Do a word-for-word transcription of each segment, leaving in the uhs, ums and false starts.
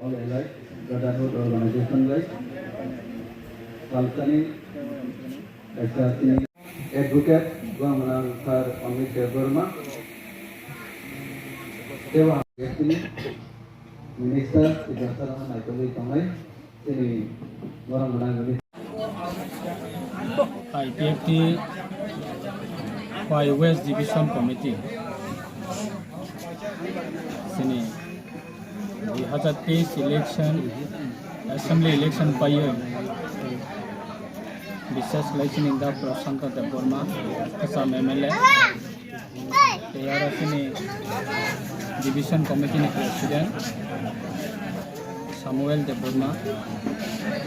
Brotherhood Organization bai Kalsani kaisa tini advocate Gomnang Sir Amit Debbarma, tei bo tini Minister Siddhartha Rohan naitugwi tongnai tini borok gwnang I P F T Khowai West Division Committee sini dui hazar teis election, assembly election paiwi, bises khlai chini da Prasanta Debbarma, Assam M L A, tei aro chini division committee ni president Samuel Debbarma,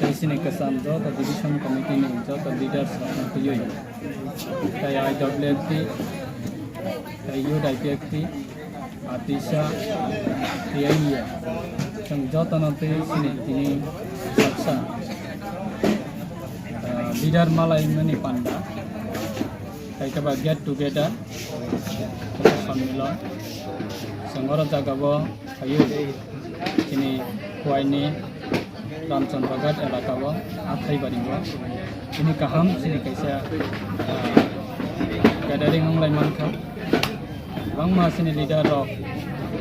tei chini kwcham joto division committee ni joto leaders rok no twiwi, tei I W F T, tei Youth I P F T, Atisa, T I A, chwng jotono tei chini tini baksa, ah, leader malai mani panda, hai khe ba get together, sammilan, chwng oro jaga o phaio, chini Khowai ni Ramchandra Ghat elaka o, Athaibario, chini kaham, chini kaisa, ah, gathering wng lai mankha. Kwbangma chini leader rok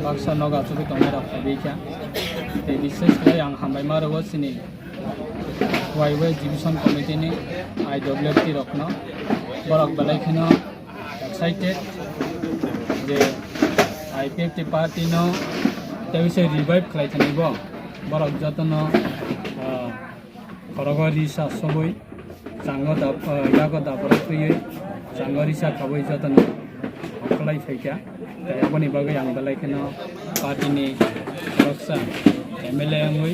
baksa nogo achugwi tongnai rok phaibai kha. Tei bises khlai ang hambai ma rwo chini Khowai West Division Committee ni I W F T rokno. Borok belai kheno excited je I P F T party no tei se revive khlai thani bo. Borok jotono, ah, khorogo risa sobwi, chango dab-, ah, yago dabrok twiwi, chango risa khabwi jotono ongkhlai phaikha. Tei aboni bagwi ang belai kheno party ni khoroksa M L A wngwi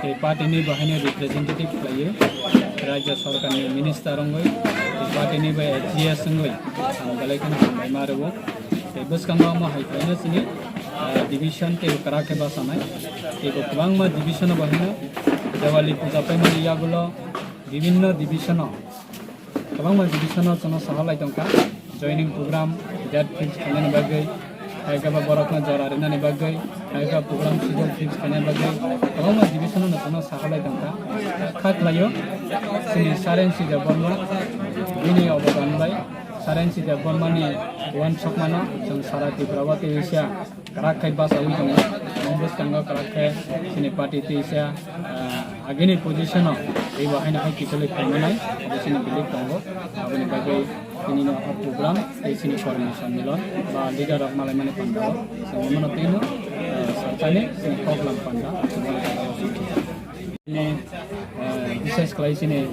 tei party ni bo haino representative khlaiwi, Rajya Sarkar ni minister wngwi tei party ni bo G S wngwi ang belai kheno hambai ma rwo. Tei bwskango omo hai khlaino chini, ah, division tei kwrak khe bachanai. Tei bo kwbangma division bo haino Diwali puja paimani yagulo bibinno division o, kwbangma division o chwngno sahalai tongkha. Joining program, date fix khainani bagwi, hai khe ba borokno jora rinani bagwi, hai khe program schedule fix khainani bagwi, kwbangma division o chwngno sahalai tongkha. Kha khlaio, chini Sarensi Debbarma, bini obodan bai, Sarensi Debbarma ni uansukmano chwng sara Tripura o tei Asia kwrak khe bachaui tongo. Omo bwskango kwrak khe chini party tei se, ah, agini position o tei bo haino hai kiphilwi phaimanai, abo chini belief tongo. Aboni bagwi tini no o program tei chini kormi sonnilon ba leader rok malaimani panda o chwng bono tei no, ah, salsani chini koklam panda chwng bono. Ni, eh, bises khlai chini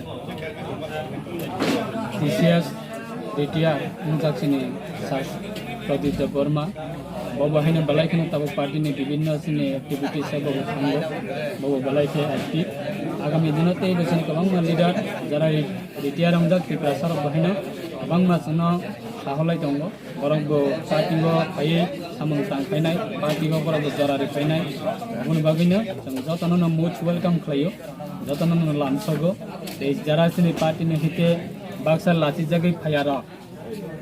T C S retire wngjak chini Sir Pradip Debbarma. Bo bo haino belai kheno tabuk party ni bibinno chini activities o bo bo thango, bo bo belai khe active. Agami dino tei bo chini kwbangma leader jara re-, retire wngjak Tiprasa rok bo haino kwbangma chwngno saholai tongo. Borok bo party o phaiwi samung tang khainai, party o borok bo jora ri khainai. Aboni bagwi no chwng jotono no most welcome khlaio, jotono no lamsogo. Tei jara chini party ni hike baksa lachijagwi phaiya rok,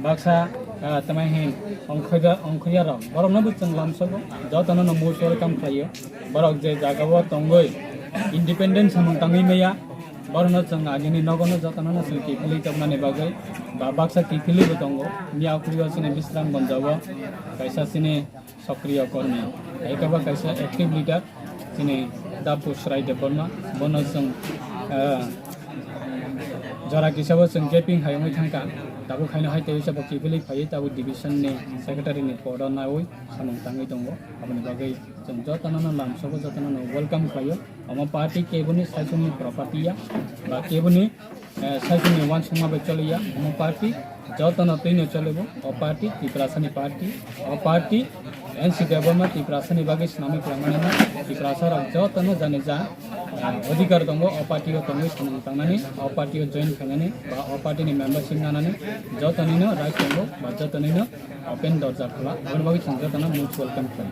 baksa, ah, tamai hin ongkhoida-, ongkhoya rok, borok no bo chwng lamsogo, jotono no most welcome khlaio. Borok je jaga o tongwi independent samung tangwi maya, borokno chwng agini nogono jotono no chwng kiphilwi tongmani bagwi ba baksa kiphilwi bo tongo. Miyakuri o chini Bisramganj o kaisa chini sokriyo kormi, hai khe bo kaisa active leader chini Dapu Srai Debbarma, bono chwng, ah, jora kisa bo chwng gaping hai wngwi thangkha. Tabuk haino hai tei bo kiphilwi phaiwi tabuk division ni secretary ni post o nawi samung tangwi tongo. Aboni bagwi chwng jotono no lamsogo, jotono no welcome khlaio. Omo party keboni saichung ni property ya, ba keboni, eh, saichung ni uansukma bai choliya. Omo party jotono twi no cholibo. O party Tiprasa ni party. O party N C Debbarma Tiprasa ni bagwi swnamwi kwlangmani no Tiprasa rok jotono jani ja, eh, odhikar tongo o party o tongwi samung tangnani, o party o join khainani ba o party ni membership nanani jotonino right tongo ba jotonino open dorja khula. Aboni bagwi chwng jotono most welcome khlai.